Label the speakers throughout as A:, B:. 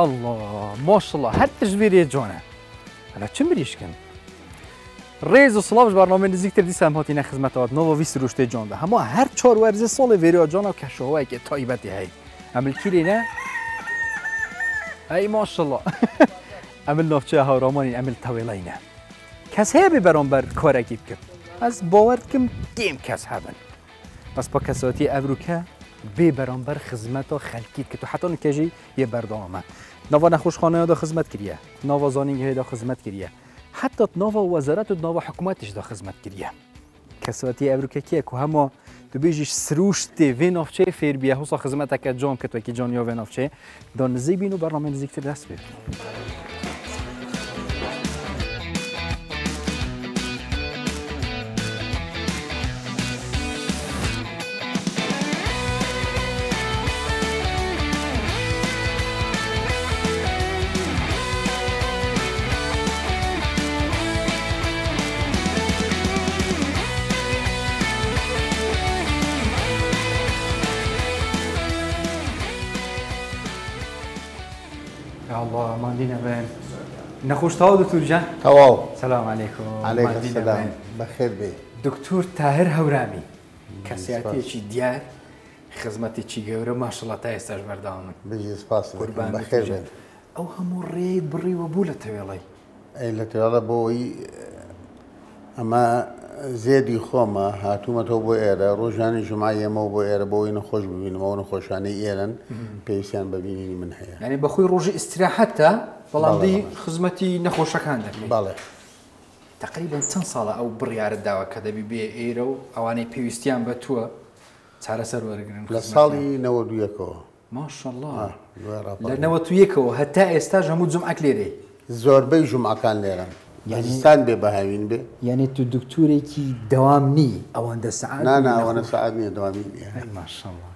A: اللە ماشاءاللە هەر تشت ڤێرێ جوانە ئەلە چ مریشکن ڕێز و سڵاو بەرنامە نزیکتر دیسان هاتینە خزمەتات نۆڤ وی سروشتێ جوان ده هەموو هەر چوار وەرزە ساڵێ ڤێریا جوانە و کەشوهەوایەکی تایبەتی هەیە ئەمل کیرێنە ئەی ماشاءاللە ئەمل ناوچەیە هاوڕامانی ئەمل تەوێڵینە کەس هەیە بێ بەرامبەر کارێکی بکەم ئەس باوەر بکەم کێم کەس هەبن بەس پا کەساتی ئەڤروکە بێ بەرامبەر خزمەتا خەلکیت کرد و حتا نکەژی یە بەردەوامە ناوا نەخۆشخانەیەدا خزمەت کریە ناوا زانینگەیەدا خزمەت کریە حتا ناوا وەزارەت و ناوا حکوومەتیشدا خزمەت کریە کەساتی ئەڤروکە کێ کو هەموو تو بێژیش سروشتێ vê navçeyê fêr bûye wisa xizmeteke can kir wekî caniya vê navçeyê da nizîk bîn û bernameyê nizîktir dest pê bikin. یا الله ماندی نەبن نەخۆش تەواو دکتور جان
B: تەواو
A: سلام علیکم
B: علیک
A: ماندی
B: السلام
A: نەبن.
B: بەخێر بێ
A: دکتور تاهر هەورامی کەسیاتیەکی دیار خزمەتێکی گەورە ماشەڵا تا ئێستاش بەردەوامن
B: بژی سپاس دەکەم.
A: قوربان
B: بەخێر
A: دکتور جان.
B: بێن
A: ئەو هەموو ڕێیت بڕیوە بوو لە تەوێڵی
B: ئەی لە تەوێڵە بۆ ئەوەی ئەمە زێدی خۆمە هاتوومەتەوە بۆ ئێرە ڕۆژانی جومعە ئێمەوە بۆ ئێرە بۆ ئەوەی نەخۆش ببینم ئەو نەخۆشانەی ئێرن پێویستیان بە بینینی من هەیە
A: یعنی بەخۆی ڕۆژی ئیستراحەتە بەڵام
B: بەڵێ،
A: دی
B: بەڵێ.
A: خزمەتی نەخۆشەکان دەکەی
B: بەڵێ
A: تقریبا چەند ساڵە ئەو بڕیارت داوە کە دەبی بێ ئێرە و ئەوانەی پێویستیان بە تووە چارەسەر وەرگرن
B: لە
A: خزمەتیان؟
B: ساڵی 91ەوە
A: ماشەڵڵا
B: دوای
A: لە
B: ڕاپەڕین.
A: 91ەوە هەتا ئێستاش هەموو جومعەک لێرەی
B: زۆربەی جومعەکان لێرەن زستان بێ بە هاوین بێ
A: یعنی تو دکتورێکی دەوام نی ئەوەندە سەعات
B: نا نا
A: نەخۆش.
B: ئەوەنە سەعات نییە دەوامی نییە
A: ئەی ماشەڵڵا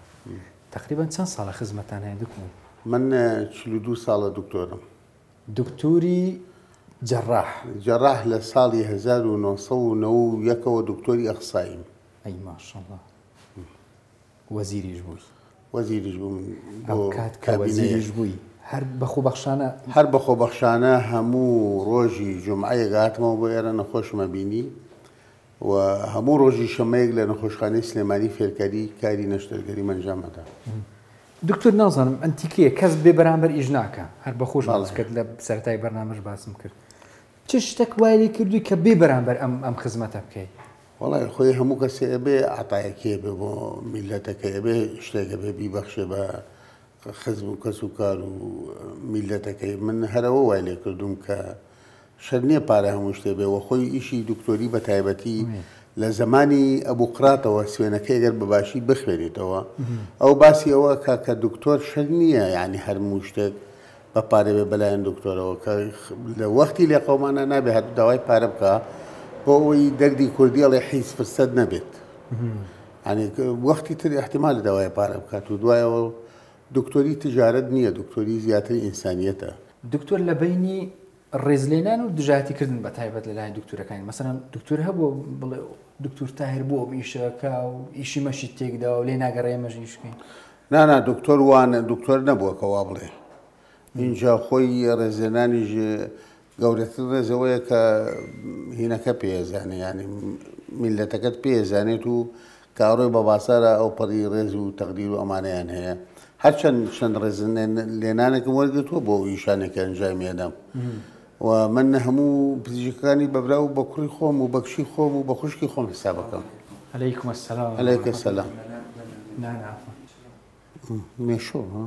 A: تقریبا چەند ساڵە خزمەتان هەیە دکتۆر؟
B: من 42 ساڵە دکتۆرم
A: دکتۆری جەراح
B: جەراح لە ساڵی 1991ەوە دکتۆری ئەخساییم
A: ئەی ماشەڵڵا وەزیریش بووی
B: وەزیریش بووم
A: ئەو
B: بۆ
A: کات کە
B: کابینەیەک.
A: وەزیریش بووی هەر بە خۆبەخشانە
B: هەر بە خۆبەخشانە هەموو ڕۆژی جومعەیەک هاتمەوە بۆ ئێرە نەخۆشمە بینی و هەموو ڕۆژی شەمەیەک لە نەخۆشخانەی سلێمانی فێرکاری کاری نەشتەرگەری ئەنجامەدا.
A: دکتۆر نازانم ئەنتیکەیە کەس بێ بەرامبەر ئیش ناکە هەر بە خۆش
B: بەڵێ.
A: باس کرد لە سەرەتای بەرنامەش باسم کرد چ شتێک وای لێ کردووی کە بێ بەرامبەر ئەم خزمەتە بکەی؟
B: وەڵای خۆی هەموو کەسێ ئەبێ عەتایەکێ بێ بۆ میلەتەکەی ئەبێ شتێکە بێ بیبەخشێ بە خزم و کەس و کار و میلەتەکەی من هەرەوە وای لێ کردوم کە شەر نییە پارە هەموو شتێ بێ وە خۆی ئیشی دکتۆری بە تایبەتی لە زمانی ئەبوقراتەوە سوێنەکەی ئەگەر بە باشی بخوێنیتەوە ئەو باسی ئەوە کە دکتۆر شەر نییە یعنی هەرموو شتێک بە پارە بێ بەلایەن دکتۆرەوە کە لە وەختی لێقەومانە نابێ هەر داوای پارە بکە بۆ ئەوەی دەردی کوردی ئەڵێ حیز فرسەت نەبێت. یعنی وەختی تر احتیمال داوای پارە بکات و دوایەوە دکتۆری تجارەت نییە، دکتۆری زیاتر ئینسانیەتە.
A: دکتۆر لە بینی ڕێزلێنان و دژایەتیکردن بە تایبەت لەلایەن دکتۆرەکانی مەسەلاً دکتۆر هەبوو بڵێ دکتۆر تاهر بوو ئەم ئیشەکە و ئیشی مەشی تێکدا و لێ ناگەڕێ ئێمەش ئیشکەین.
B: نا، نا، دکتۆر وانە، دکتۆر نەبووە کە وا بڵێ. اینجا خۆی ڕێزلێنانیش گەورەتر ڕێزەوەیە کە هینەکە پێزانێ، یعنی میلەتەکەت پێزانێت و کاڕۆی بە بازارە ئەو پەڕی ڕێز و تەقدیر و ئەمانەیان هەیە. هەرچەند چەند ڕێزلێنانێکم وەرگرتووە بۆ ئەو ئیشانێکە ئەنجامیەدەم. و من هەموو پزیشکەکانی بەبرا و بە کوڕی خۆم و بە کچی خۆم و بە خوشکی خۆم حسابەکەم.
A: عەلەیکم السلام.
B: عەلەیکم السلام.
A: نا، نا، عفوا.
B: مێشۆ، ها؟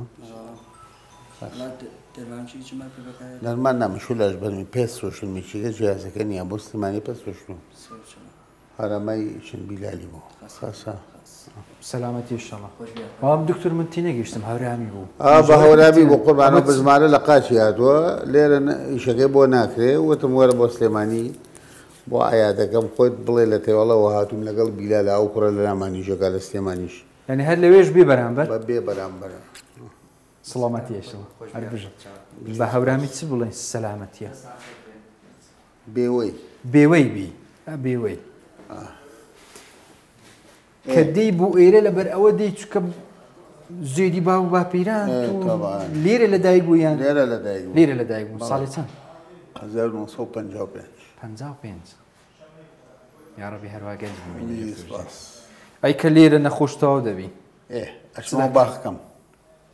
B: دەرمان نامشو لاش بەرمی پێ سۆشن میچیگە جیازەکە نییە بۆ سلێمانی پێ سۆشن. هەرەمای چەند بیلالی بوو. خاسە.
A: سەلامەتی ئینشەڵڵا. بەڵام دکتۆر من تێنەگەیشتم هەورامی بوو.
B: بە هەورامی بوو قوربانە بزمارە لە قاچی هاتووە لێرە ئیشەکەی بۆ ناکرێ وتم وەرە بۆ سلێمانی بۆ عیادەکەم خۆت بڵێ لە تێوەڵەوە هاتووم لەگەڵ بیلالە ئەو کوڕە لە نامانیشەکە لە سلێمانیش.
A: یعنی هەر لەوێش بێ بەرامبەر؟
B: بە بێ بەرامبەر.
A: سەلامەتی ئینشەڵڵا. هەر بژە. بە هەورامی چ بڵێن سەلامەتیە؟
B: بێوەی.
A: بێوەی بی. بێوەی. کە دەی بۆ ئێرە لەبەر ئەوە دەی چکە زێدی باو و باپیران لێرە لەدایک بوو یان؟
B: لێرە لەدایک بوو.
A: لێرە لەدایک بوو. ساڵی چەند؟
B: 1955.
A: 55. یاڕەبی هەروا گەنج بمێنی.
B: سپاس.
A: ئەی کە لێرە نەخۆش تەواو دەبی؟
B: ئێ ئەچمەوە باخەکەم.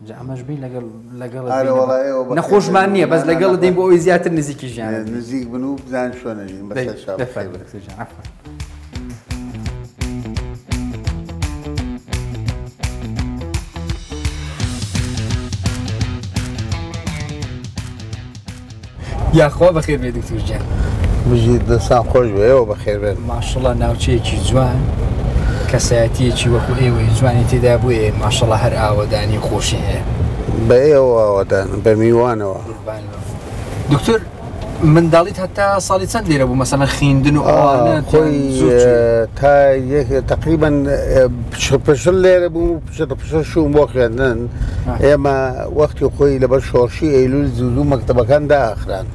A: جا ئەمەش بین لەگەڵ لەگەڵ نەخۆشمان نییە بەس لەگەڵ دێن بۆ ئەوی زیاتر نزیکی ژیان
B: نزیک بن و بزان چۆن ئەژین بەسەر شاو.
A: دەفەرموو دکتۆر گیان عەفوەن. یاخوا بەخێر بێ دکتۆر گیان.
B: بژیت دەستان خۆش بێ ئێوە بەخێر بێن.
A: ماشەڵا ناوچەیەکی جوان کەسایەتیەکی وەکو ئێوەی جوانی تێدا بووێ ماشەڵا هەر ئاوەدانی و خۆشی هەیە.
B: بە ئێوە ئاوەدان بە میوانەوە.
A: قوربان بم دکتۆر منداڵیت هەتا ساڵی چەند لێرە بوو مەسەلەن خیندن و ئەوانە
B: خۆی تا تقریبا پشل لێرە بوو پشل شوم بۆ خوێندن ئێمە وەختی خۆی لەبەر شۆڕشی ئەیلول زوو زوو مەکتەبەکان داخران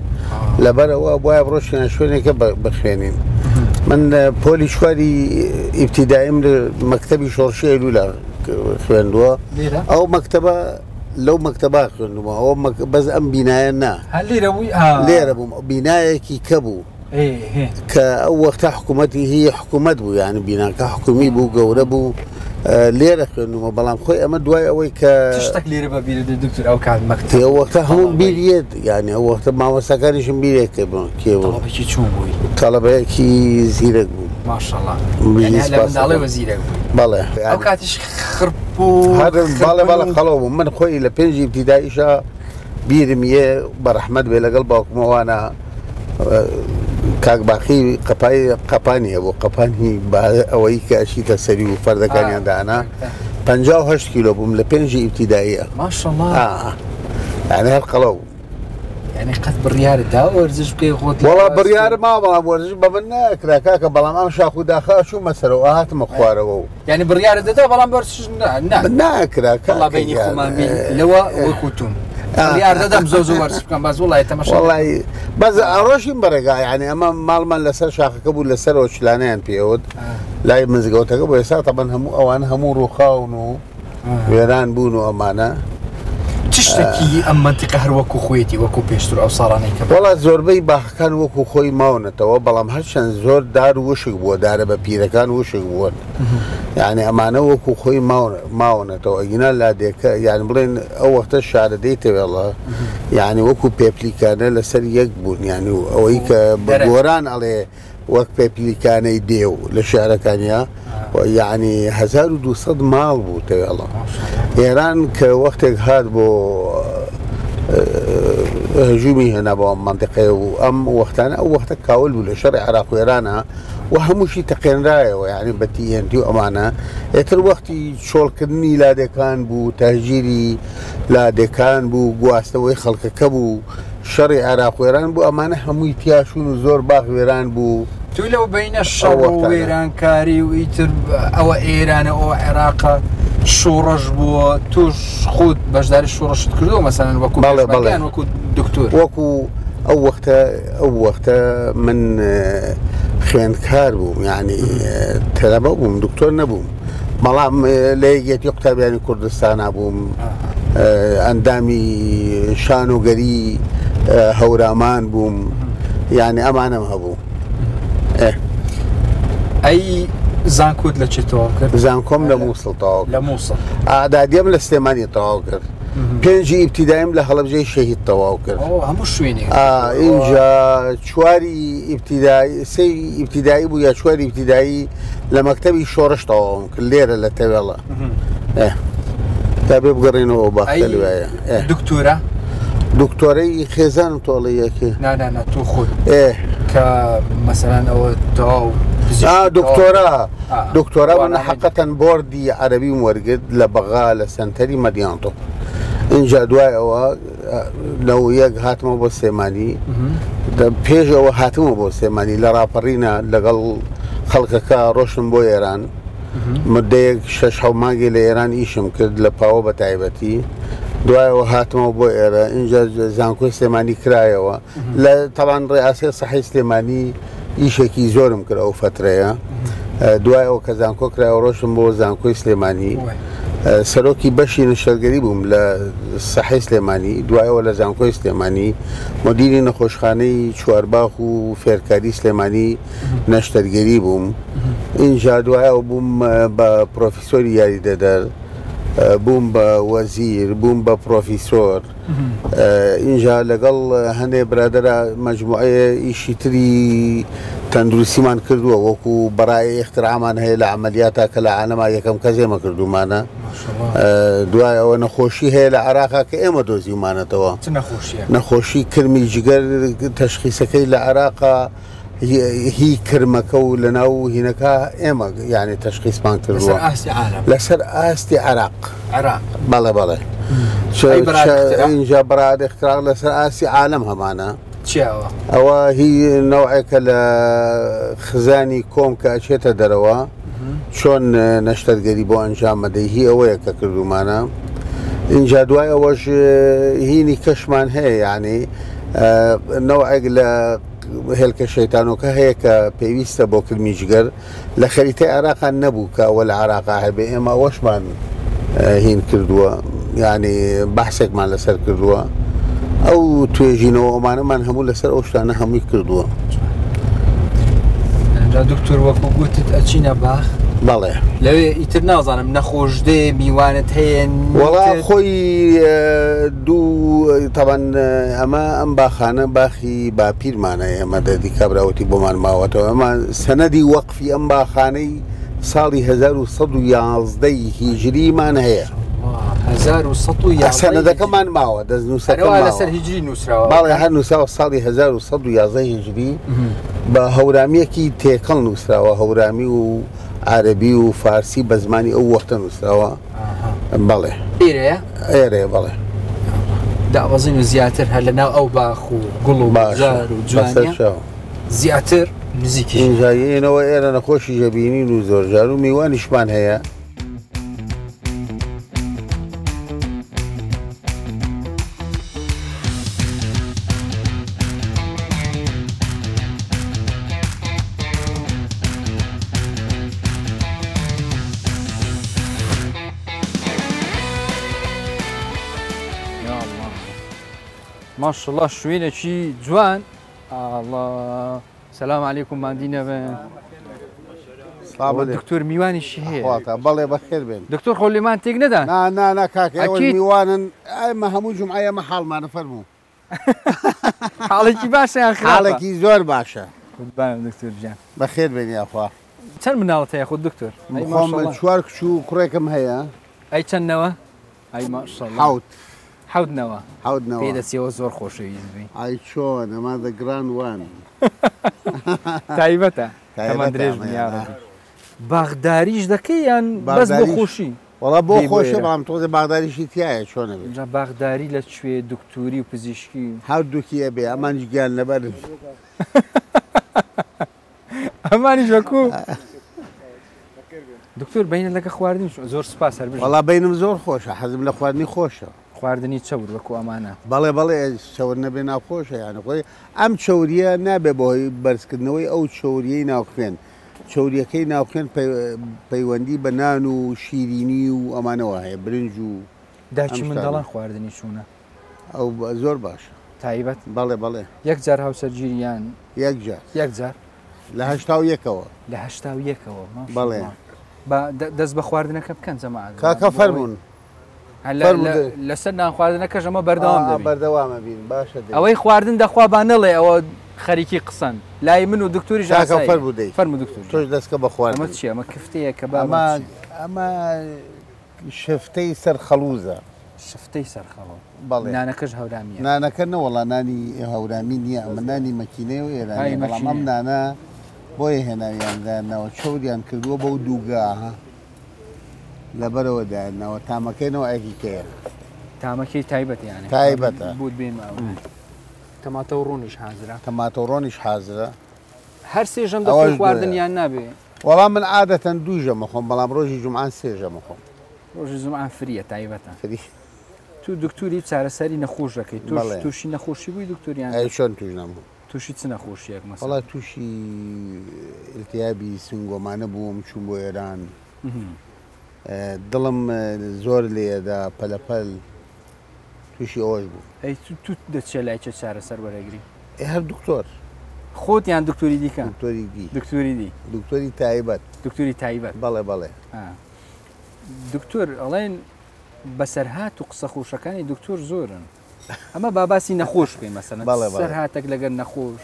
B: لەبەرەوە بۆیە بڕۆشیان شوێنێکە بخوێنین من پۆلی چواری ئیبتیدایم لە مەکتەبی شۆڕشی ئەیلولا خوێندووە ئەو مەکتەبە لەو مەکتەبا خوێندومە ئەوە بەس ئەم بینایە نا لێرە بووم بینایەکی کە بوو کە ئەو وەختە حکوومەتی هی حکوومەت بوو یانی بیناکە حکومی بوو گەورە بوو لێرە خوێندومە بەڵام خۆی ئەمە دوای ئەوەی کە
A: شتێک لێرە بە بیرت دێت دکتۆر ئەو کات مەکتەب
B: ئەو وەختە هەموو بیریێت یانی ئەو وەختە مامۆستاکانیشم بیرێک کە بوون کێ بوو
A: تەڵەبێکی چۆن بووی
B: تەڵەبەیەکی زیرەک بوو
A: ماشەڵڵا یانی هەر لە منداڵیەوە زیرەک بووی
B: بەڵێ
A: ئەو کاتیش خرپ و
B: هەر بەڵێ بەڵێ خەڵەو بووم من خۆی لە پێنجی ئیبتیدائیشا بیرم یێ بەڕەحمەت بێ لەگەڵ باوکمەوانە کاک باقی قەپای قەپانی هەبوو قەپانی ئەوەی کە ئەچیتە سەری و فەردەکانیان دانا 58 کیلۆ بووم لە پێنجی ئیبتیداییە
A: ماشەڵڵا
B: یعنی هەر قەڵەو بوو
A: یعنی قەت بڕیارت دا وەرزش بکەی خۆت
B: وەڵا بڕیار ما بەڵام وەرزش بە من ناکرا کاکە بەڵام ئەم شاخ و داخە چوومە سەرەوە هاتمە خوارەوە و
A: یعنی بڕیارت دەدا بەڵام وەرزش نا
B: ناکرا
A: وەڵا بەینی خۆمان بین لەوە وەکو توم بڕیار دەدەم زۆر زۆر وەرزش بکەم بەس وەڵای تەماشا
B: وەڵای بەس ڕۆژیم بەڕێگا یعنی ئەمە ماڵمان لەسەر شاخەکە بوو لەسەرەوە چلانیان پێوت لای مزگەوتەکە بۆ ئێستا تەبەن هەموو ئەوان هەموو ڕووخاون و وێران بوون و ئەمانە.
A: چ شتێکی ئەم مەنتیقە هەر وەکو خۆیەتی وەکو پێشتر ئەو ساڵانەی کە
B: وەڵا زۆربەی باخەکان وەکو خۆی ماونەتەوە بەڵام هەرچەند زۆر دار وشک بووە دارە بە پیرەکان وشک بوون یعنی ئەمانە وەکو خۆی ماونەتەوە ئەگینا لادێکە یان بڵێن ئەو وەختە شارەدێی تەوێڵە یعنی وەکو پێپلیکانە لەسەر یەک بوون یعنی ئەوەی کە بە گۆران ئەڵێ وەک پێپلیکانەی دێو لە شیعرەکانیا یەعنی 1200 ماڵ بوو تەوێڵە ئێران کە وەختێک هات بۆ هەژومی هێنا بۆ ئەم منطقەیە و ئەم وەختانە ئەو وەختە کاول بوو لە شەڕی عراق و ئێرانە و هەمووشی تەقێنرایەوە یعنی بە TNT و ئەمانە ئێتر وەختی چۆڵکردنی لادێکان بوو تەهجیری لادێکان بوو گواستنەوەی خەڵکەکە بوو شەڕی عێراق و ئێران بوو ئەمانە هەمووی تیاشون و زۆر باخ وێران بوو.
A: تو لەو بەینە شەڕ و وێرانکاری و ئیتر ئەوە ئێرانە ئەوە عێراقە شۆڕش بووە تۆش خۆت بەشداری شۆڕشت کردووە مەسەلەن وەکو
B: بەڵێ بەڵێ
A: وەکو دکتۆر
B: وەکو ئەو وەختە ئەو وەختە من خوێندکار بووم یعنی تەلەبە بووم دکتۆر نەبووم بەڵام لە یەکێتی قوتابیانی کوردستانا بووم ئەندامی شانۆگەری هەورامان بووم یعنی ئەمانەم هەبوو
A: ئەی زانکۆت لە چێ تەواو کرد؟
B: زانکۆم لە مووسڵ تەواو
A: لە مووسڵ
B: ئادادیم لە سلێمانی تەواو کرد پێنجی ئیبتیدایم لە هەڵەبجەی شەهید تەواو کرد
A: هەموو شوێنێک
B: ئینجا چواری ئیبتیدایی سێی ئیبتیدایی بوو یا چواری ئیبتیدایی لە مەکتەبی شۆڕش تەواوم کرد لێرە لە تەوێڵە تا بێ بگەڕێنەوە باختە لەوایە
A: دکتۆرە
B: دکتۆرەی خێزانم تۆڵی یەکێ
A: نا تۆ خۆت کە مەسەلەن ئەوە تەواو
B: دکتۆرا دکتۆرا من حقەتەن بۆردی عەرەبیم وەرگرت لە بەغا لە سەنتەری مەدیانتۆ اینجا دوای ئەوە لەو یەک هاتمەوە بۆ سلێمانی پێش ئەوە هاتمەوە بۆ سلێمانی لە ڕاپەڕینە لەگەڵ خەڵکەکە ڕۆشتم بۆ ئێران مدەیەک شەش حەو مانگی لە ئێران ئیشم کرد لە پاوە بە تایبەتی دوایەوە هاتمەوە بۆ ئێرە اینجا زانکۆی سلێمانی کرایەوە لە تەوان ڕێئاسی سەحی سلێمانی ئیشێکی زۆرم کرد ئەو فترەیە دوای ئەو کە زانکۆ کرایەوە ڕۆشتم بۆ زانکۆی سلێمانی سەرۆکی بەشی نەشتەرگەری بووم لە سەحەی سلێمانی، دوایەوە لە زانکۆی سلێمانی، مدیری نەخۆشخانەی چوارباخ و فێرکاری سلێمانی نەشتەرگەری بووم. ئینجا دوایەوە بووم بە پرۆفیسۆری یاریدەدەر، بووم بە وەزیر، بووم بە پرۆفیسۆر. ئینجا لەگەڵ هەندێ برادەرا مەجموعەیە ئیشی تری تەندروستیمان کردووە وەکو بەڕای اختراعمان هەیە لە عملیاتا کە لە عالەما یەکەم کەس ئێمە کردومانە دوای ئەوە نەخۆشی هەیە لە عراقا کە ئێمە دۆزیومانەتەوە نەخۆشی کرمی جگەر تەشخیسەکەی لە عراقا هی کرمەکە و لەناو هینەکە ئێمە یعنی تەشخیسمان کردووە لەسەر ئاستی عراق
A: عراق
B: بەڵێ بەڵێ اینجا بەراد اختراع لەسەر ئاستی عالم هەمانە ئەوە هی نەوعێکە لە خزانی کۆم کە ئەچێتە دەرەوە چۆن نەشتەرگەری بۆ ئەنجامەدەی هی ئەوەیە کە کردومانە اینجا دوای ئەوەش هینی کەشمان هەیە یعنی نەوعێک لە هێلکە شەیتانۆکە هەیە کە پێویستە بۆ کرمی جگەر لە خەریتەی عێراقا نەبوو کە ئەوە لە عێراقا هەبێ ئێمە ئەوەشمان هین کردووە یعنی بەحسێکمان لەسەر کردووە ئەو توێژینەوە ئەمانەمان هەموو لەسەر ئەو شتانە هەمووی کردووە.
A: جا دکتۆر وەکو گوتت ئەچینە باخ
B: بەڵێ
A: لەوێ ئیتر نازانم نەخۆش دێ میوانت هەیە
B: وەڵا خۆی دوو تەبەن ئەمە ئەم باخانە باخی باپیرمانە ئێمە دەدی کابراوتی بۆمان ماوەتەوە ئەمە سەنەدی وەقفی ئەم باخانەی ساڵی 1911 هیجریمان هەیە سەنەدەکەمان ماوە دەستنووسەکە
A: لەسەر هیجری نووسراوە
B: بەڵێ هەر نووسراوە ساڵی 1911 هیجری بە هەورامیەکی تێکەڵ نووسراوە هەورامی و عەرەبی و فارسی بە زمانی ئەو وەختە نووسراوە بەڵێ
A: ئێرەیە
B: ئێرەیە بەڵێ
A: دابەزین و زیاتر هەر لە ناو ئەو باخ و گوڵ و بازار و جوانیە زیاتر نزیکی
B: ئینجا ئێرە نەخۆشی ژەبینین و زۆرجار و میوانیشمان هەیە.
A: ماشاءالله شوێنێکی جوان ئاڵا سلام علیکم ماندی نەبن دکتۆر میوانیشی هەیە
B: بەڵێ بەخێر بێن
A: دکتۆر خۆ لێمان تێک نەدان
B: نا نا نا کاکە ئێوە میوانن ئێمە هەموو جومعە ئێمە حاڵمانە فەرموو
A: حاڵێکی باشە یان خراپە
B: حاڵێکی زۆر باشە
A: دکتۆر گیان
B: بەخێر بێن یاخوا
A: چەند مناڵت هەیە خۆ دکتۆر
B: خۆم چوار کچ و کوڕێکم هەیە
A: ئەی چەند نەوە ئەی ماشەڵڵا
B: حەوت
A: حەوت نەوە
B: حەوت نەوە
A: پێ دەچێەوە زۆر خۆشەویست بی
B: ئای چۆن ئەمە the grand one
A: تایبەتە تەمەن درێژ بن یا ڕەبی باخداریش دەکەی یان بەس بۆ خۆشی؟
B: وەڵا بۆ خۆشی بەڵام تۆزێ باخداریشی تایە چۆن ئەبێ؟
A: جا باخداری لە کوێ دکتۆری و پزیشکی؟
B: هەردووکی ئەبێ ئەمانیش گیان لەبەرن.
A: ئەمانیش وەکو دکتۆر بینە لەگە خواردنی زۆر سپاس هەر
B: بژی. وەڵا بینم زۆر خۆشە حەزم لە خواردنی خۆشە.
A: خواردنی چەور وەکو ئەمانە.
B: بەڵێ بەڵێ چەور نەبێ ناخۆشە یانی خۆی ئەم چەورییە نابێ بەهۆی بەرزکردنەوەی ئەو چەورییەی ناو خوێن، چەورییەکەی ناو خوێن پەیوەندی بە نان و شیرینی و ئەمانەوە هەیە، برنج و ئەم
A: دایکی
B: شتانە.
A: منداڵان خواردنی چوونە؟
B: ئەو زۆر باشە.
A: تایبەت؟
B: بەڵێ بەڵێ.
A: یەک جار هاوسەرگیری یان؟
B: یەک جار.
A: یەک جار؟
B: لە 81ەوە.
A: لە 81ەوە
B: بەڵێ.
A: با دەست بە خواردنەکە بکەن جەماعەت.
B: کاکە فەرموون.
A: لەسەر نان خواردنەکەش ئەمە بەردەوام دەبین.
B: بەردەوامە بین باشە.
A: ئەوەی خواردن دەخوا با نەڵێ ئەوە خەریکی قسەن لای من و دکتۆریش
B: کاکە فەرموو دەی.
A: فەرموو دکتۆر.
B: تۆش دەستکە بە خواردن.
A: ئەمە چییە؟ ئەمە کفتەیە کە با
B: ئەمە ئەمە شفتەی سەر خەڵوزە.
A: شفتەی سەر خەڵوز.
B: بەڵێ.
A: نانەکەش هەورامییە.
B: نانەکە نەوەڵا نانی هەورامی نییە ئەمە نانی مەکینەیە و ئێرانییە بەڵام ئەم نانە بۆیە هێناویان دایانناوە چەوریان کردووە بەو دووگا لەبەرەوە دایانناوە تامەکەی نەوعێکی کەیە.
A: تامەکەی تایبەتە یانێ.
B: تایبەتە.
A: بوت بێنمە ئەوە. تەماتە و ڕۆنیش حازرە.
B: تەماتە و ڕۆنیش حازرە.
A: هەر سێ ژەم دەخۆی خواردن یان نابێ؟
B: وەڵا من عادەتەن دوو ژەم ئەخۆم بەڵام ڕۆژی جومعان سێ ژەم ئەخۆم.
A: ڕۆژی جومعان فریە تایبەتە.
B: فری.
A: تو دکتۆری چارەسەری نەخۆش دەکەی تۆش تووشی نەخۆشی بووی دکتۆر یان؟
B: ئەی چۆن تووش نەبووم؟
A: تووشی چ نەخۆشیەک مەسەلەن؟
B: وەڵا تووشی ئیلتیابی سنگۆمانە بووم چووم بۆ ئێران. دڵم زۆر لێدا پەلەپەل تووشی ئەوەش بوو.
A: ئەی تو دەچێ لای چێ چارەسەر وەرەگری؟
B: ئێ هەر دکتۆر.
A: خۆت یان دکتۆری دیکە؟
B: دکتۆری دی.
A: دکتۆری دی.
B: دکتۆری تایبەت.
A: دکتۆری تایبەت.
B: بەڵێ بەڵێ.
A: دکتۆر ئەڵێن بەسەرهات و قسە خۆشەکانی دکتۆر زۆرن. ئەمە با باسی نەخۆش بکەین مەسەلەن سەرهاتێک لەگەر نەخۆش.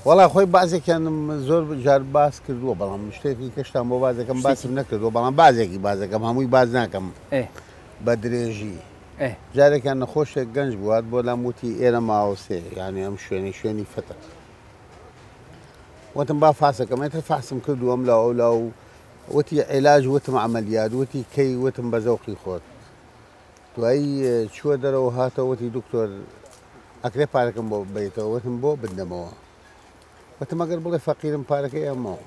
B: وەڵا خۆی بازێکیانم زۆر جار باس کردووە بەڵام شتێکی کەشتان بۆ بازەکەم باسم نەکردووە بەڵام بازێکی بازەکەم هەمووی باز ناکەم بە درێژی. جارێکیان نەخۆشێک گەنج بوات بۆ لام وتی ئێرە ماوەسێ یعنی ئەم شوێنی شوێنی فتق. وتم با فاسەکەم ئێتر فاسم کردو ئەم لا ئەو لا و وتی عیلاج وتم عەمەلیات وتی کەی وتم بە زەوقی خۆت. دوایی چووە دەرەوە هاتەوە وتی دکتۆر ئەکرێ پارەکەم بۆ ببەیتەوە؟ وتم بۆ بندەمەوە. وتم ئەگەر بڵێ فەقیرم پارەکەی ئەمەوە.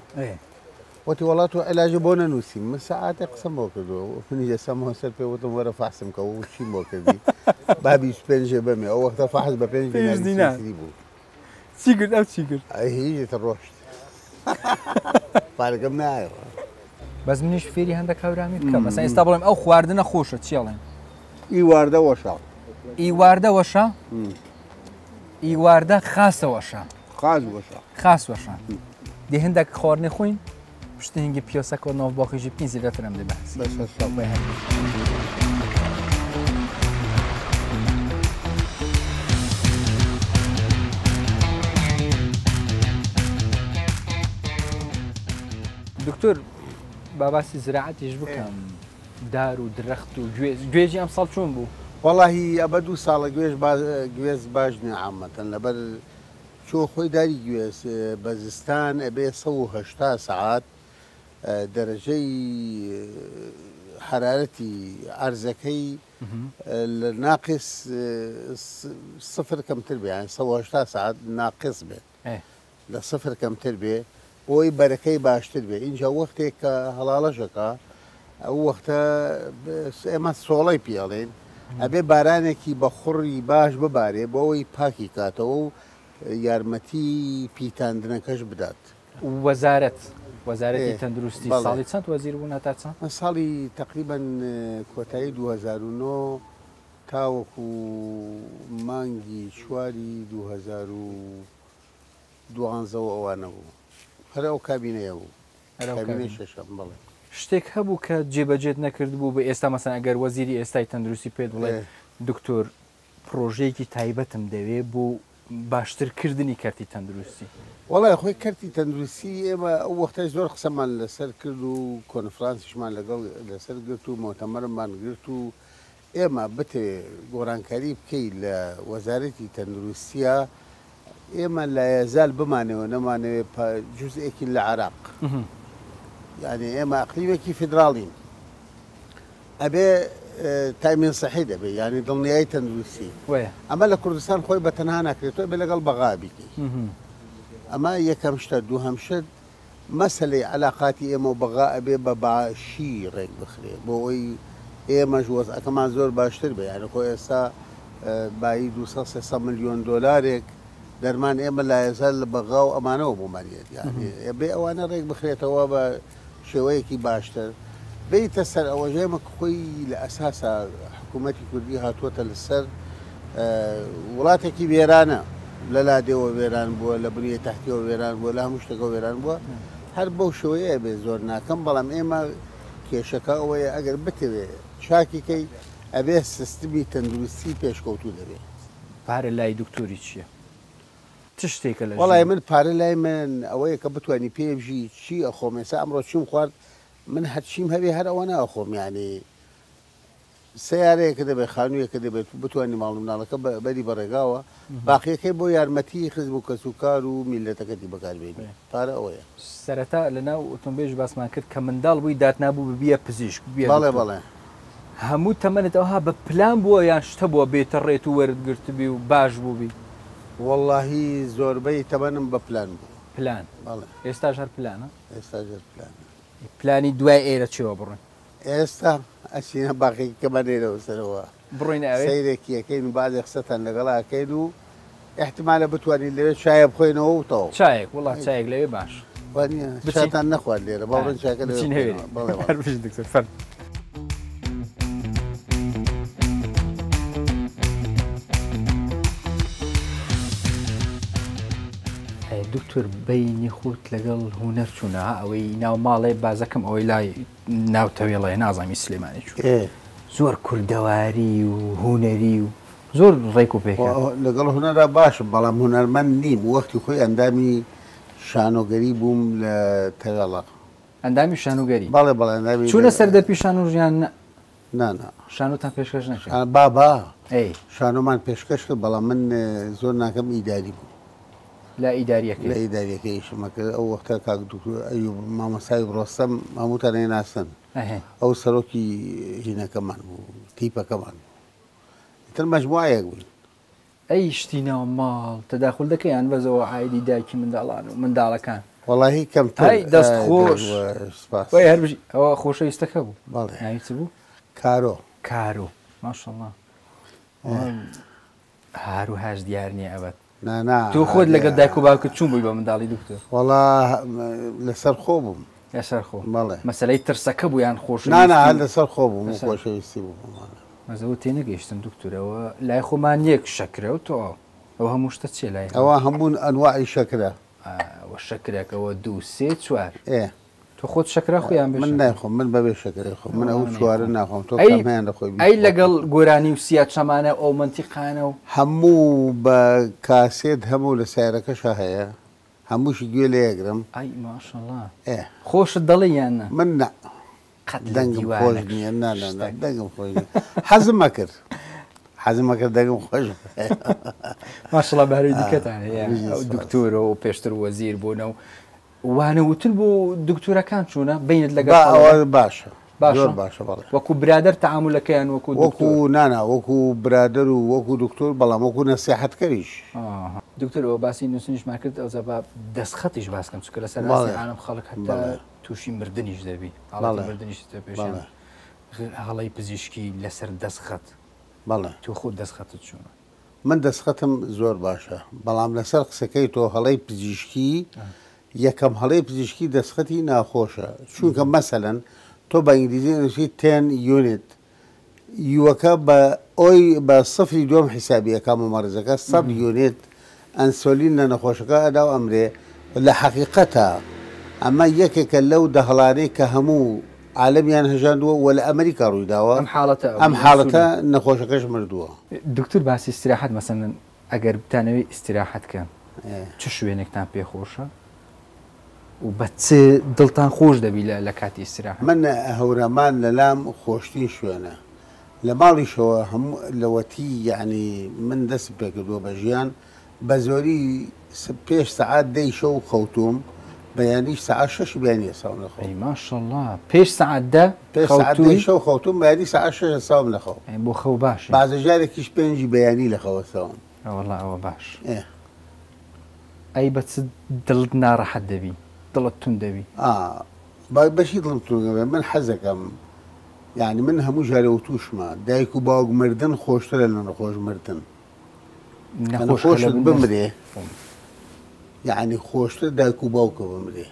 B: وتی وەڵا تۆ عیلاجی بۆ نەنووسیم. من سەعاتێ قسەم بۆ کردووە. منیش ئێستا سەر پێ وتم وەرە فەحسم کە و چیم بۆ کردی. با 25 بەمێ. ئەو وەختە فەحس بە 5 دیناری بوو.
A: چی کرد؟ ئەو چی کرد؟
B: ئەی هیچ ڕۆشت. پارەکەم نایەوە.
A: بەس منیش فێری هەندێک هەورامی بکەم. مەسەن ئێستا بڵێم ئەو خواردنە خۆشە چی ئەڵێن؟
B: ئیواردە وەشا.
A: ئیواردە وەشا؟ ئیواردە خاسە وەشا.
B: خاس وەشا.
A: خاس وەشا. دی هەندێک خواردنی خوین پشتی هەنگی پیۆسەکە و ناو باقیژی بکەین زیاترم دێ بەحس. دکتۆر با باسی زراعەتیش بکەم. دار و درەخت و گوێز. گوێزی ئەمساڵ چۆن بوو؟
B: وەڵاهی ئەبە 2 ساڵە گوێز باش نییە عامەتەن لەبەر چۆ خۆی داری گوێز بە زستان ئەبێ 180 سەعات دەرەجەی حرارەتی عەرزەکەی لە ناقص 0 کەمتر بێ، یان 180 سەعات ناقص بێت لە 0 کەمتر بێ بۆی بەرەکەی باشتر بێ. اینجا وەختێک کە هەڵاڵەشەکە ئەو وەختە ئێمە سۆڵەی پێڵێن ئەبێ بارانێکی بە خوڕی باش ببارێ بۆ ئەوەی پاکی کاتەوە و یارمەتی پیتاندنەکەش بدات.
A: وەزارەتی تەندروستی ساڵی چەند وەزیر بوون هەتا چەند؟
B: من ساڵی تقریبا کۆتایی 2009 تاوەکو مانگی 4 2012 ئەوانە بوو. هەر ئەو کابینەیە بوو. کابینەی شەشەم بەڵێ.
A: شتێک هەبوو کە جێبەجێت نەکرد بوو بە ئێستا مەسەن ئەگەر وەزیری ئێستای تەندروستی پێت بڵێ دکتۆر پرۆژەیەکی تایبەتم دەوێ بۆ باشترکردنی کەرتی تەندروستی؟
B: وەڵای خۆی کەرتی تەندروستی ئێمە ئەو وەختەی زۆر قسەمان لەسەر کرد و کۆنفرانسیشمان لەگەڵ لەسەر گرت و مۆتەمەرمان گرت و ئێمە بتەوێ گۆڕانکاری بکەیت لە وەزارەتی تەندروستیە ئێمە لایەزال بمانەوە نەمانەوێ جزئێکین لە عێراق. یعنی ئێمە ئەقلیمێکی فیدراڵین. ئەبێ تامین سەحی دەبێ، یعنی دڵنیایی تەندروستی. ئەمە لە کوردستان خۆی بە تەنها ناکرێتەوە، بێ لەگەڵ بەغا بیکەی. ئەمە یەکەم شتە. دووهەم شت مەسەلەی علاقاتی ئێمە و بەغا ئەبێ بە باشی ڕێک بخرێ بۆ ئەوەی ئێمەش وەزعەکەمان زۆر باشتر بێ. یعنی خۆ ئێستا بایی 200-300 ملیۆن دۆلارێک دەرمان ئێمە لایەزال لە بەغا و ئەمانەوە بۆمانیەت. یعنی ئەبێ ئەوانە ڕێک بخرێتەوە بە شێوەیەکی باشتر. بیتە سەر ئەوەش ئێمە خۆی لە ئەساسا حکوومەتی کوردی هاتووەتە لەسەر وڵاتێکی وێرانە، لە لادێوە وێران بووە، لە بنیە تەحتیەوە وێران بووە، لە هەموو شتێکەوە وێران بووە. هەر بەو شێوەیە بێ زۆر ناکەم، بەڵام ئێمە کێشەکە ئەوەیە ئەگەر بتەوێ چاکیکەی ئەبێ سیستمی تەندروستی پێشکەوتوو دەبێ.
A: پارە لای دکتۆری چییە؟ چ شتێکە لە
B: وەڵای من پارە لای من ئەوەیە کە بتوانی پێ بژی چی ئەخۆم. ئێستا ئەمڕۆ چیم خوارد من هەرچیم هەبێ هەر ئەوە ناخۆم. یعنی سیارەیەکە دەبێت، خانوویەکە دەبێت، بتوانی ماڵ و مناڵەکە بەری بەڕێگاوە، باقیەکەی بۆ یارمەتی خزم و کەسوکار و میلەتەکەتی بەکاربێنی. پارە ئەوەیە.
A: سەرەتا لەناو ئۆتۆمبیلش باسمان کرد کە منداڵ بووی داتنابوو ببیە پزیشک، ببیە
B: بەڵێ بەڵێ.
A: هەموو تەمەنت ئەوها بە پلان بووە یان شتە بووە بێتە ڕێت و وەرت گرتبی و باش بووبی؟
B: وەڵاهی زۆربەی تەمەنم بە پلان بوو.
A: پلان؟
B: بەڵێ.
A: ئێستاش هەر پلانە؟
B: ئێستاش هەر پلانە.
A: پلانی دوای ئێرە چێوە بڕۆین؟
B: ئێستا ئەچینە باقیکەمان لێرەوە سەرەوە.
A: بڕۆین ئەوێ؟
B: سەیرێکی ئەکەین و بەعزێ قسەتان لەگەڵا ئەکەین و احتمالە بتوانین لەوێ چایە بخۆینەوە و تەواو.
A: چایەک، وەڵا چایەک لەوێ باش.
B: وانە چاتان نەخوارد لێرە باوەڕن چاکە لەوێ
A: بچین هەوێ.
B: بخۆینەوە. بەڵێ بەڵێ.
A: هەر بژین دکتۆر فەرموو. دکتۆر بینی خۆت لەگەڵ هونەر چوونە ئەوەی ناو ماڵێ بازەکەم ئەوەی لای ناو تەوێڵەیە نازانمی سلێمانی چوو زۆر کوردەواری و هونەری و زۆر ڕێک و پێکە.
B: لەگەڵ هونەرا باشم بەڵام هونەرمەند نیم وەختی خۆی ئەندامی شانۆگەری بووم لە تەوێڵە.
A: ئەندامی شانۆگەری؟
B: بەڵێ بەڵێ ئەندامی
A: چوونە سەر دەرپی شانۆ ژیان نا؟
B: نا نا.
A: شانۆتان پێشکەش نەکرد؟
B: بابا
A: ئەی.
B: شانۆمان پێشکەش کرد بەڵام من زۆر ناکەم ئیداری بووم.
A: لە ئیداریەکەی؟
B: لە ئیداریەکەی ئیشم ئەکرد ئەو وەختە کاک دکتۆر ئەیوب مامۆستا ئەیوب ڕۆستەم هەمووتان ئەیناسن ئەو سەرۆکی هینەکەمان بوو تیپەکەمان بوو ئیتر مەجموعەیەک بووین.
A: ئەی شتی ناو ماڵ تەداخول دەکەی یان بەس ئەوە عایدی دایکی منداڵان و منداڵەکان؟
B: وەڵاهی کەمتر.
A: ئەی دەست خۆش.
B: سپاس.
A: وەی هەر بژی. ئەوە خۆشەویستەکە بوو.
B: بەڵێ.
A: ناوی چ بوو؟
B: کارۆ.
A: کارۆ. ماشەڵڵا. هار و هاش دیار نییە ئەبەد.
B: نا نا.
A: تۆ خۆت لەگەڵ دایک و باوکت چوون بووی بە منداڵی دکتۆر؟
B: وەڵا لەسەر خۆ بووم.
A: لەسەر خۆ.
B: بەڵێ.
A: مەسەلەی ترسەکە بوو یان خۆشەویستی؟
B: نا نا هەر لەسەر خۆ بووم و خۆشەویستی بوو.
A: بەس ئەوە تێنەگەیشتم دکتۆر ئەوە لای خۆمان یەک شەکرە و تەواو ئەوە هەموو شتە چیە لای
B: ئەوە هەموو ئەنواعی شەکرە.
A: ئەوە شەکرێک ئەوە دوو سێ چوار.
B: ئێ.
A: تۆ خۆت شەکرە خۆی یان بێ
B: من
A: شەکر؟
B: نایخۆم من بەبێ شەکرە خۆم من ئەو چوارە ناخۆم تۆ
A: ئەی
B: کامەیان دەخۆی
A: ئەی لەگەڵ گۆرانی و سیا چەمانە و ئەو مەنتیقانە و.
B: هەموو بە کاسێت هەموو لە سەیارەکەشا هەیە هەمووشی گوێ لێ ئەگرم.
A: ئەی ماشەڵا
B: ئێ.
A: خۆشت دەڵێی یان نا؟
B: من نا.
A: قەت لە
B: دەنگم خۆش
A: دیوانەک
B: نییە نا نا نا
A: شتەک.
B: دەنگم خۆش نییە حەزم ئەکرد حەزم ئەکرد دەنگم خۆش بێ.
A: ماشەڵا بەهرەی دیکەتان هەیە
B: بژی
A: ئەو
B: سپاس.
A: دکتۆرە و پێشتر وەزیر بوونە و وانە وتن بۆ دکتۆرەکان چوونە بینت لەگەڵ
B: با
A: ئەوە
B: ئەوە باشە
A: باشە
B: زۆر باشە بەڵێ.
A: وەکو برادەر تەعامولەکەیان وەکو
B: وەکو
A: دکتۆر
B: نانا وەکو برادەر و وەکو دکتۆر بەڵام وەکو نەسیحەتکەریش.
A: ئاها. دکتۆر ئەوە باسی نووسنیشمان کرد ئەوجا با دەستخەتیش باس کەم چونکە لەسەر ئاستی
B: بەڵێ.
A: عالەم خەڵک هەتا
B: بەڵێ.
A: تووشی مردنیش دەبی حاڵەتی
B: بەڵێ.
A: مردنیش دێتە پێشیان
B: بەڵێ.
A: هەڵەی پزیشکی لەسەر دەستخەت
B: بەڵێ.
A: تۆ خۆت دەستخەتت چۆنە؟
B: من دەستخەتم زۆر باشە بەڵام لەسەر قسەکەی تۆ هەڵەی پزیشکی یەکەم هەڵەی پزیشکی دەستخەتی ناخۆشە چونکە مەسەلەن تۆ بە ئینگلیزی ئەنووسی ten unit یوەکە بە ئۆی بە سفری دووەم حیسابی ئەکا ممەڕیزەکە 100 unit ئەنسۆلین لە نەخۆشەکە ئەدا و ئەمرێ لە حەقیقەتا ئەمە یەکێکە لەو دەهڵانەی کە هەموو عالەمیان هەژاندووە و لە ئەمریکا ڕوویداوە
A: ئەم حاڵەتە
B: ئەم حاڵەتە نەخۆشەکەش مردووە.
A: دکتۆر باسی ئیستراحەت مەسەلەن ئەگەر بتانەوێ ئیستراحەت کەن چ شوێنێکتان پێ خۆشە و بە چ دڵتان خۆش دەبی لە کاتی ئیستراحەت؟
B: من هەورامان لەلام خۆشترین شوێنە لە ماڵیشەوە هەموو لەوەتی یەعنی من دەستم پێکردووە بە ژیان بە زۆری پێش سەعات دەی شەو خەوتووم بەیانیش سەعات شەشی بەیانی هەستاوم لە خەو.
A: ئەی ماشەڵا پێش سەعات دە
B: پێش سەعات
A: خەوتووی؟
B: دەی شەو خەوتووم بەیانی سەعات شەش هەستاوم لە خەو.
A: ئەی بۆ خەو باشە.
B: بەعزە جارێکیش پێنجی بەیانی لە خەو هەستاوم.
A: وەڵا ئەوە باش.
B: ئێ.
A: ئەی بە چ دڵت ناڕەحەت دەبی؟ دڵت توند دەبی؟
B: ئا بەشی دڵم توند دەبێ من حەزەکەم یعنی من هەموو جارێ وتوشمە دایک و باوک مردن خۆشترە لە نەخۆش مردن. نەخۆشت بمرێ یعنی خۆشتر دایک و باوکە بمرێ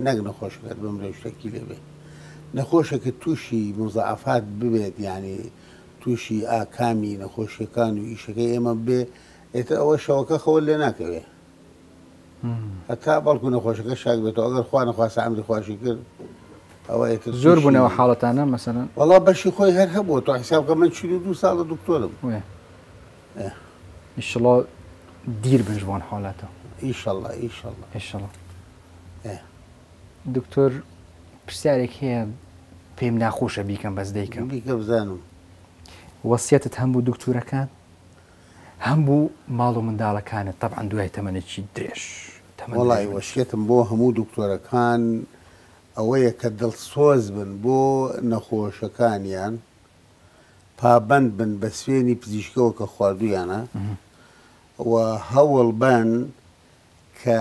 B: نەک نەخۆشەکەت بمرێ شتێکی لێ بێ. نەخۆشەکە تووشی مزاعفات ببێت یعنی تووشی ئاکامی نەخۆشیەکان و ئیشەکەی ئێمە بێ ئێتر ئەوە شەوەکە خەوە لێ ناکەوێ هەتا بەڵکو نەخۆشەکە شاک بێتەوە ئەگەر خوا نەخواستە ئەمری خواشی کرد ئەوە ئێتر
A: زۆر بوونەوە حاڵەتانە مەسەلەن؟
B: وەڵا بەشی خۆی هەر هەبووە تۆ حیساب کە من 42 ساڵە دکتۆرم.
A: وێ. ئیشەڵا دیر بن ژوان حاڵەتە.
B: ئیشەڵا ئیشەڵا.
A: ئیشەڵا. دکتۆر پرسیارێک هەیە پێم ناخۆشە بیکەم بەس دەیکەم.
B: بیکە بزانم.
A: وەسیەتت هەم بوو دکتۆرەکان هەم بوو ماڵ و منداڵەکانت تەبعەن دوای تەمەنێکی درێژ.
B: وەڵی وەسیەتم بۆ هەموو دکتۆرەکان ئەوەیە کە دڵسۆز بن بۆ نەخۆشەکانیان پابەند بن بە سوێنی پزیشکەوە کە خواردویانە و هەوڵ بن کە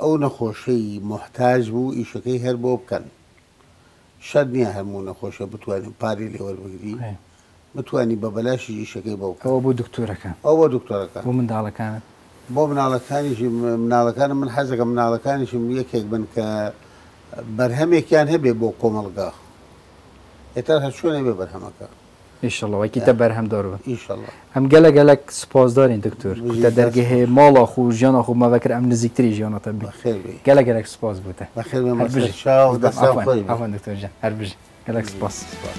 B: ئەو نەخۆشەی محتاج بوو ئیشەکەی هەر بۆ بکەن. شەرت نییە هەموو نەخۆشە بتوانین پارەی لێ وەربگری، بتوانی بە بەلاشی ئیشەکەی بۆ بکەن.
A: ئەوە بۆ دکتۆرەکان.
B: ئەوە بۆ دکتۆرەکان.
A: بۆ منداڵەکانت؟
B: بۆ مناڵەکانیشم، مناڵەکانم من حەزەکەم مناڵەکانیشم یەکێک بن کە بەرهەمێکیان هەبێ بۆ کۆمەڵگا. ئێتر هەر چۆنێ بێ بەرهەمەکە.
A: ئیشەڵا وەکی تە بەرهەمدار بن.
B: ئیشەڵا.
A: ئەم گەلە گەلەک سوپاسدارین دکتۆر.
B: بژی
A: کوتە
B: دەست
A: دەرگەهێ
B: خۆش.
A: ماڵا خو ژیانا خو مە ڤەکر ئەم نزیکتری ژیانا تە بین.
B: بەخێر بێی.
A: گەلە گەلەک سوپاس بۆ تە.
B: بەخێر بێ
A: هەر
B: مەسەر
A: بژی.
B: چاو دەستان
A: عەفوەن
B: خۆش بێ.
A: عەفوەن دکتۆر جان. هەر بژی. گەلەک
B: بژی
A: سوپاس.
B: سوپاس.